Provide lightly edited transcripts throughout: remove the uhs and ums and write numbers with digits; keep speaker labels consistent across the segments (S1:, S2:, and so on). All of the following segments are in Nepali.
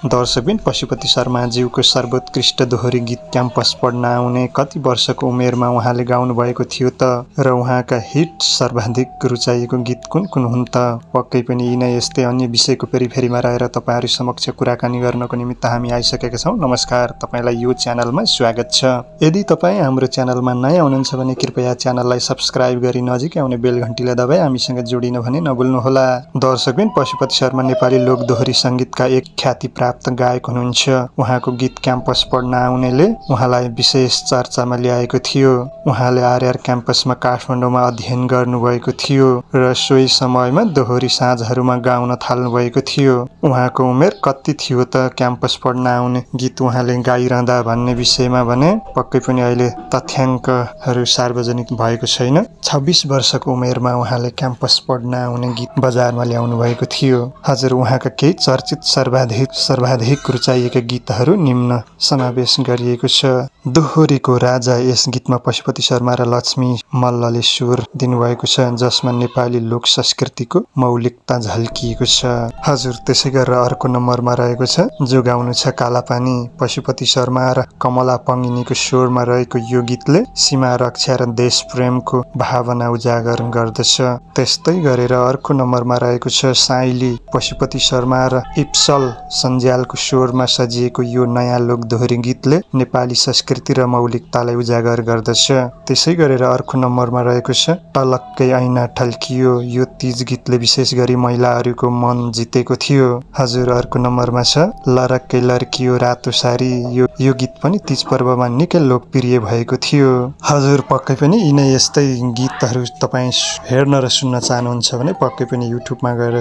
S1: दर्शकबिन पशुपति शर्माज्यूको सर्वोत्कृष्ट दोहोरी गीत क्याम्पस पढ्न आउने कति वर्षको उमेरमा उहाँले गाउनु भएको थियो त र उहाँका हिट सर्वाधिक रुचाइएको गीत कुन कुन हुन् त? पक्कै पनि यिनै यस्तै अन्य विषयको पेरिफेरीमा रहेर तपाईहरु समक्ष कुराकानी गर्नको निमित्त हामी आइसकेका छौं। नमस्कार, तपाईलाई यो च्यानलमा स्वागत छ। यदि तपाई हाम्रो च्यानलमा नयाँ हुनुहुन्छ भने कृपया च्यानललाई सब्स्क्राइब गरी नजिकै आउने बेल घण्टीलाई दबाई हामीसँग जोडिन भने नभुल्नुहोला। दर्शकबिन पशुपति शर्मा नेपाली लोक दोहोरी संगीतका एक ख्याति प्राप्त गायक हुनुहुन्छ। उहाँको गीत क्याम्पस पढ्न आउनेले उहाँलाई विशेष चर्चामा ल्याएको थियो। उहाँले आरआर क्याम्पसमा काठमाडौँमा अध्ययन गर्नुभएको थियो र सोही समयमा दोहोरी साँझहरूमा गाउन थाल्नु भएको थियो। उहाँको उमेर कति थियो त क्याम्पस पढ्न आउने गीत उहाँले गाइरहँदा भन्ने विषयमा भने पक्कै पनि अहिले तथ्याङ्कहरू सार्वजनिक भएको छैन। 26 वर्षको उमेरमा उहाँले क्याम्पस पढ्न आउने गीत बजारमा ल्याउनु भएको थियो। हजुर, उहाँका केही चर्चित सर्वाधिक रुचाइएका गीतहरू निम्न समावेश गरिएको छ। दोहोरीको राजा यस गीतमा पशुपति शर्मा र लक्ष्मी मल्लले स्वर दिनुभएको छ, जसमा नेपाली लोक संस्कृतिको मौलिकता झल्किएको छ। हजुर, त्यसै गरेर अर्को नम्बरमा रहेको छ जो गाउनु छ कालापानी। पशुपति शर्मा र कमला पंगिनीको स्वरमा रहेको यो गीतले सीमा रक्षा र देश प्रेमको भावना उजागर गर्दछ। त्यस्तै गरेर अर्को नम्बरमा रहेको छ साइली। पशुपति शर्मा र इप्सल सञ्जालको स्वरमा सजिएको यो नयाँ लोक दोहोरी गीतले नेपाली संस्कृति र मौलिकतालाई उजागर गर्दछ। त्यसै गरेर अर्को नम्बरमा रहेको छ टलक्कै ऐना ठल्कियो। यो तीज गीतले विशेष गरी महिलाहरूको मन जितेको थियो। हजुर, अर्को नम्बरमा छ लरक्कै लर्कियो रातो सारी। यो गीत पनि तीज पर्वमा निकै लोकप्रिय भएको थियो। हजुर, पक्कै पनि यिनै यस्तै गीतहरू तपाईँ हेर्न र सुन्न चाहनुहुन्छ भने पक्कै पनि युट्युबमा गएर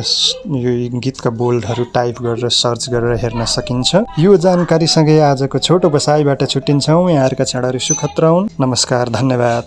S1: यो गीतका बोल्डहरू टाइप गरेर सर्च गरेर हेर्न सकिन्छ। यो जानकारीसँगै आजको छोटो बसाइबाट छुट्टिन्छौँ। यहाँहरूका क्षणहरू सुखद रहून्। नमस्कार, धन्यवाद।